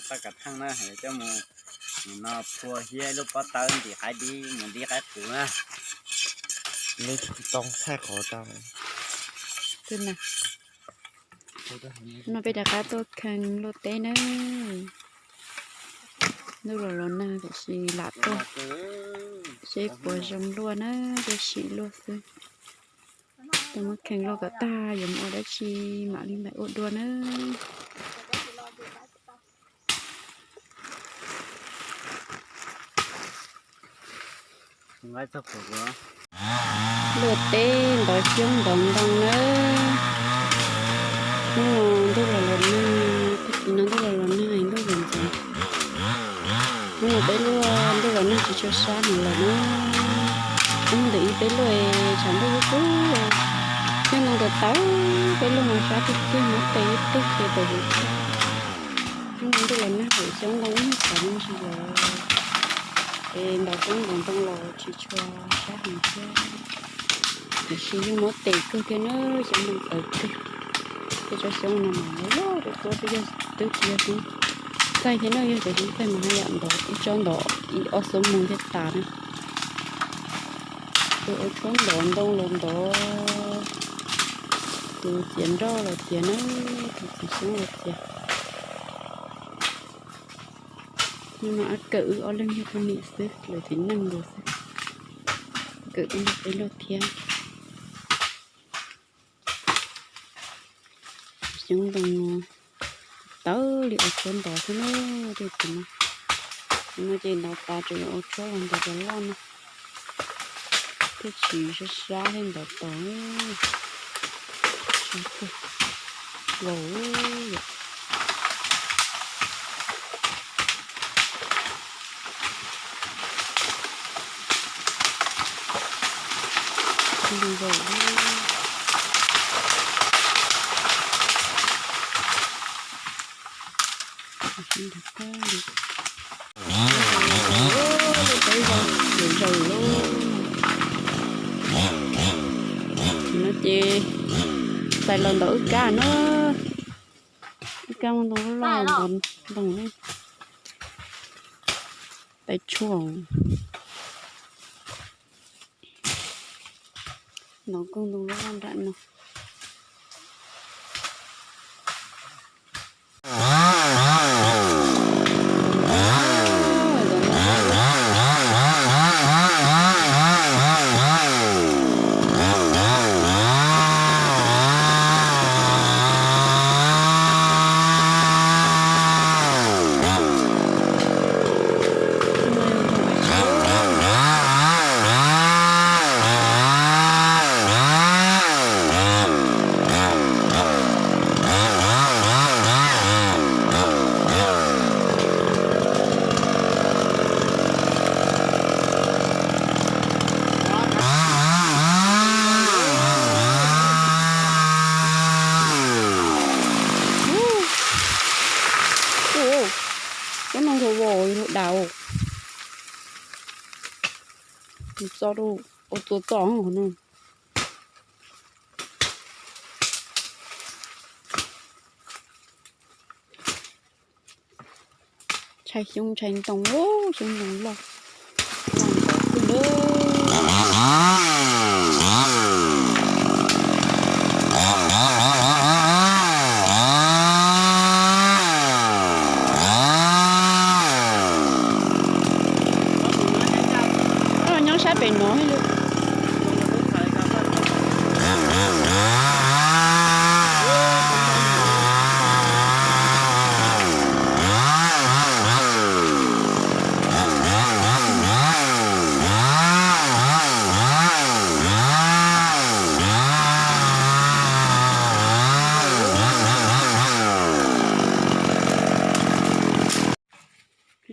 Txoj kav theej na, coj mus no phua thiab lub pob tawb ntim qaib dib mus dib qaib qus na. Lub too thaij qhov tau. Twb na, no peb rov qab tuaj kheej luaj teb na. Ntuj los los nag tiam sis lam tuaj seb puas zoo luaj na, tuaj sim luaj xwb. Tuaj muab kheej luaj kom tag yuav mus ua dab tsi mam li npaj ua dua na. Luaj teb ntov xyoob ntov ntoo nawb. Hnub no ntuj los los nag, tag kis no ntuj los los nag, ntuj los ntxeev. Hnub no peb luaj ntuj los nag tsis tshua sab heev lawm na. Hnub ntawm ib peb luaj tshav ntuj kub kub, xyoob ntoo tawv tawv, peb luaj no sab tiag tiag, muab tes ib teg ces tawm huv tag. Hnub no ntuj los nag hauv xyoob ntoo ib tshav me ntsis lawm. Es ntov xyoob ntov ntoo los tsis tshua sab heev thiab, tiam sis yeej muab tes kawg thiab na, xyoob ntoo tawv kawg. Tej tsob xyoob no mas loj loj tuab tuab, twb yog xyoob txaij thiab na, yog cov xyoob txaij mas haj yam ntov ib tsob ntov ib ob xuab moos thiaj tas na. Tus ua tshuab ntov ntoo los ntov, tus txiav nroj los txiav na, tus txiav xyoob los txiav. Hnub no ab kawm wb ob leeg yog poj niam xwb, lawv txiv neej nkaus xwb. Kawm ib peb luaj thiab. Xyoob ntoo tawv li ua tshuab ntov xwb na, tej tus no. Tus no ces ntov tas tseem yuav ua tshuab los ntov cov loj no, thiaj tsis sab sab thiaj ntov tos. Vau yom. Vau. Peb zaug zaws lauj. No ces txais los ntov wb kab na. Wb kab muaj ntoo loj loj ntov ntoo ne. Tais tshuaj. Ntov koog ntoo loj loj nram no. Cov no nkaus vau lug dam. Txo rau ua tua txo no. Ntshai xyoob ntshai ntoo, xyoob ntoo loj, loj ntau kawg li. Nyob sab pem no.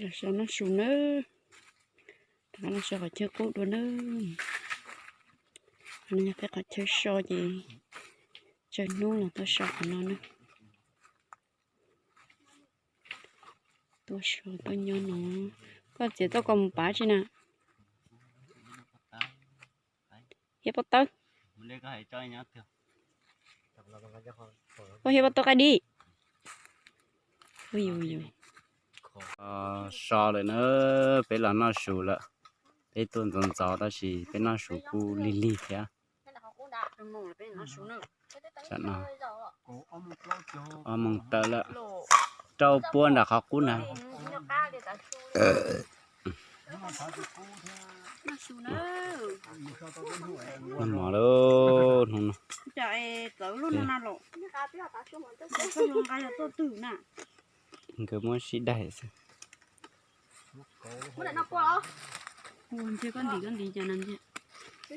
Los so noj su nawb. Rov qab los so qhov chaw qub dua nawb. Qhov no yog peb qhov chaw so ces tsawg hnub los tuaj so qhov no na. Tuaj so tuaj nyob no. Koj txiav txoj ko mus pav tsi na? Hiab pob tawb. Koj hiab pob tawb qaij dib. Ui yus yus. So lawm na, peb los noj su lawm. Peb tuaj ntxov ntxov tab sis peb noj su kuj lig lig thiab. Ob moos tawm lawm, rau puab nram qhov qub na. Noj mov lauj, hnub no. Nkawd muab sib daig xwb.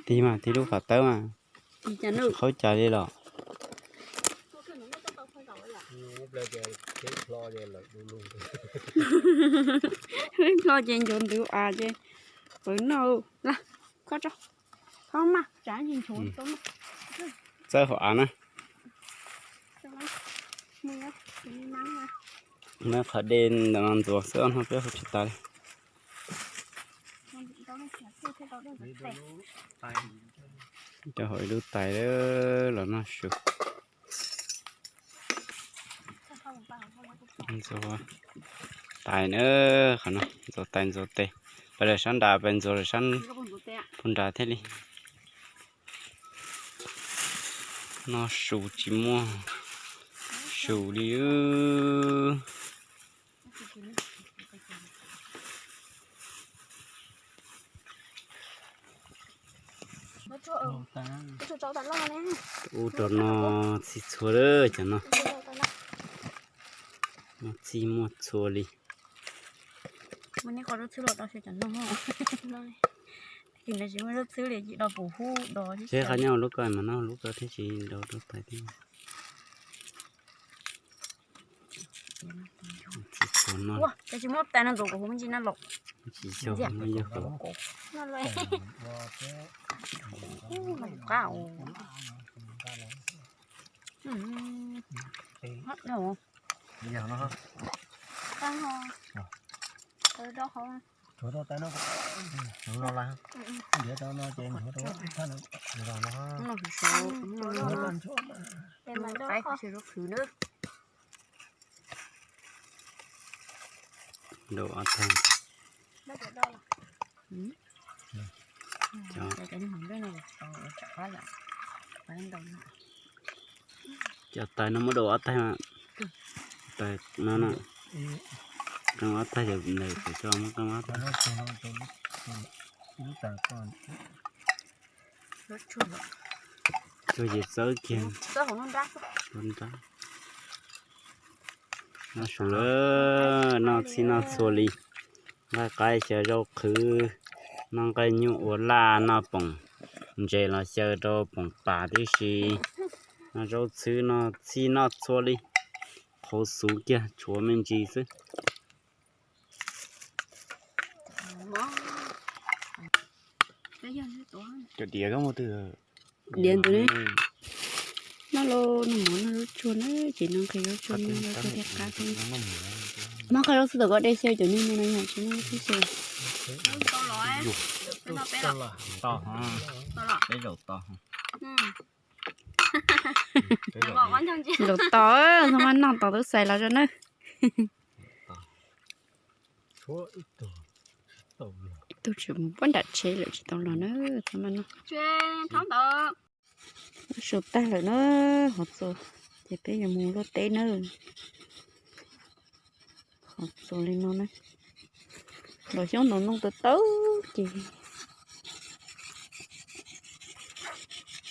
Tig mas tig lub fam tawb mas. Qhaub cas li los. Hlo ces nchuav ntws av ces pawv noj laj khob tso. Khob mas tsav nchuav tau. Txawb hauv av na. Muab qhov dej ntawm no ntxuav xwb, ob hnub peb hu tsis tas li. Rau hauv ib lub tais los noj su. Ntxuav tais na, qhov no ntxuav tais ntxuav tes. Peb lawv sab nrad, peb ntxuav lawv sab puag nrad thiaj li. Noj su tsis muaj su li. Ub, rau no txhij txhua lawm cov no. No txhij muaj txhua li. Tsis qhov nyob lub ko mas noj lub ko thiab tsis nrau rau tais thiab. Txhij txhua no. Tsis xyov muaj yog kuv. Tshuav rau tais no, ntiav rau no ces nchuav rau ib thaj no. Tshuav rau ntsuab mas. Qaib qhov tsis rau khwv na. Daus ob tag. Cov tais no muab daus ob tag. Tais no na. Qee ob tag, cov ntawd kuv tso muab qee ob tag. Tsuag ces txawb kiag. Noj su lawm, noj txhij noj txhua li. Nqaij qaib xyaw zaub qhwv, noj nqaij nyuj ua laj, noj poom ntses los xyaw rau poom pas tib si. Noj zaub txhwb, noj txhij noj txhua li. Qhauv xuv kiag, tshuav me ntsis xwb. Cov diav koj muaj twg? Diav ntawd ne. Noj lauj, noj mov noj zaub tsuag na, ces noj nqaij zaub tsuag, noj zaub tsuag thiaj qab xwb. Muab qhov zaub xwb tau koj dej xyaw cov niag no na, yog tsis muaj xwb xyaw. Zaum tos, txhob maj noj tos tub xais los zog na. Ib tug tseem mus puab nram tsheb lawm tsis tau los na, txhob maj noj. Su tag lawm na, hov txuas, ces peb yuav mus luaj teb na. Hov txuas li no na, los xyoob ntoo ntoo tawv tawv ces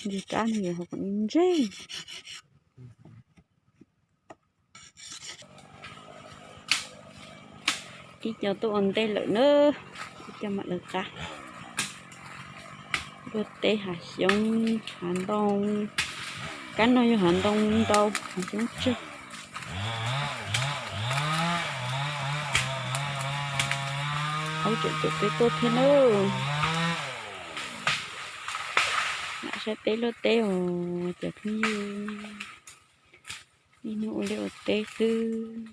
ntseg rab no yuav hauv kom ntseg. Ib co tuaj ua ntej lawm na, ib co mam lawv qab. Luaj teb hav xyoob hav ntoo, kab no yog hav ntoo ntau hav xyoob tsawg. Aub tseem caum peb tuaj thiab na. Lam saib peb luaj teb os cov phooj ywg. Niaj hnub ua liaj ua teb xwb,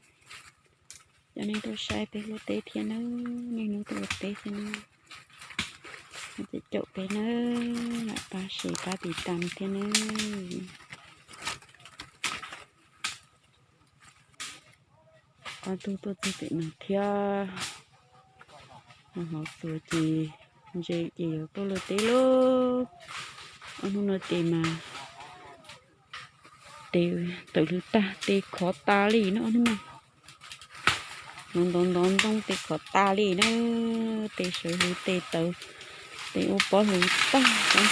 coj nej tuaj saib peb luaj teb thiab na. Niaj hnub tuaj ua teb xwb na, ces caum peb na, lam pab share pab tiv tam thiab na. Ob tug tuaj txog pem no thiab. Hauv txuas ces ntses ces yuav tuaj luaj teb lauj. Ob hnub no ces mas tes tawm hlwv tag, tes khov tas li na ob hnub no. Ntov ntov ntoo tes khov tas li na, tes sawv hlwv tes tawv, tes ua pob hlwv tag. Ntoo na,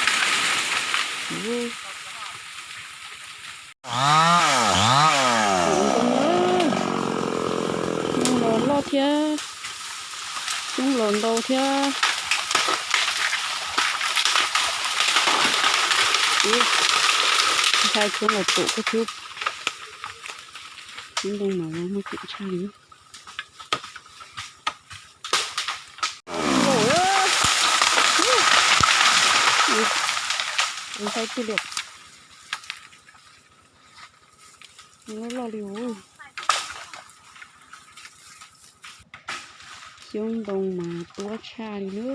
ntoo los loj thiab, xyoob los ntau thiab. Ntshai tshuav los pum koj thiab. Xyoob ntoo mas muaj ceem tshaj li. Ntshai tiag li. Loj loj li. Xyoob ntoo mas tuab tshaj li na.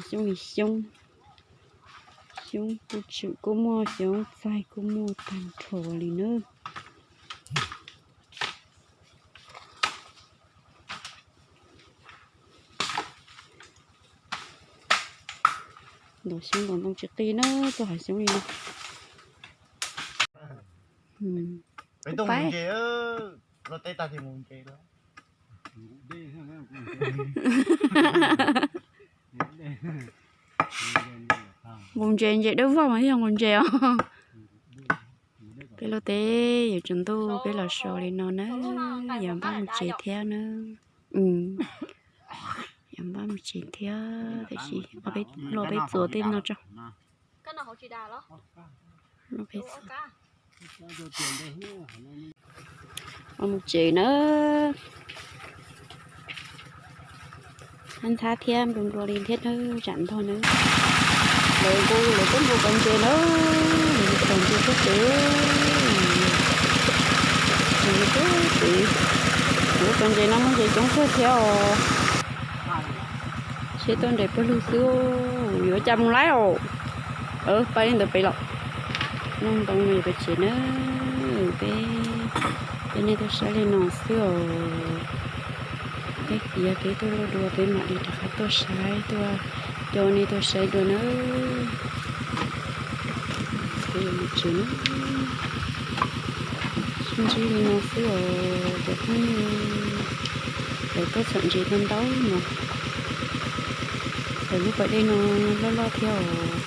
Xyoob li xyoob, xyoob kuj tshwm kuj muaj, xyoob txaij kuj muaj tag nrho li na. Ntaus xyoob ntaus ntoo tsis qi na, tuaj hav xyoob li no. Nqus ntses ntses dawb vog mas yog nqus ntses os. Peb luaj teb yuav tsaus ntuj peb los so li no na, yuav npaj mus tsev thiab na. Yuav npaj mus tsev thiab, tiam sis los peb txuas tej no tso. Mus tsev na. Ntxhab ntxhab thiab nplua nplua li thiab na, tsam ntog na. Lawv nqus lawv tuaj nqus kov ntses na, kov ntses tuaj tsev. Kov ntses tuaj tsev, lub kov ntses no muaj ntses coob kawg thiab os. Seb tuaj nres pawg lug xwb, yuav cas mus laib os. Pab li ntawd pem los. Noj ntoo no yuav pem tsev na, peb, peb nej tuaj saib li no xwb os. Tag kis peb tuaj luaj dua peb mam li rov qab tuaj saib, tuaj coj nej tuaj saib dua na. Peb yuav mus tsev na. Sib ntsib li no xwb os cov phooj ywg. Lawv tuaj txhom ntses tau ntau no. Lawv lub pas dej no loj loj thiab os.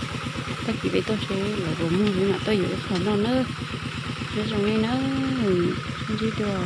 Tag kis peb tuaj seb lawv puas muag, peb mam tuaj yuav ib qho noj nawb. Nyob zoo nej nawb, sib ntsib dua.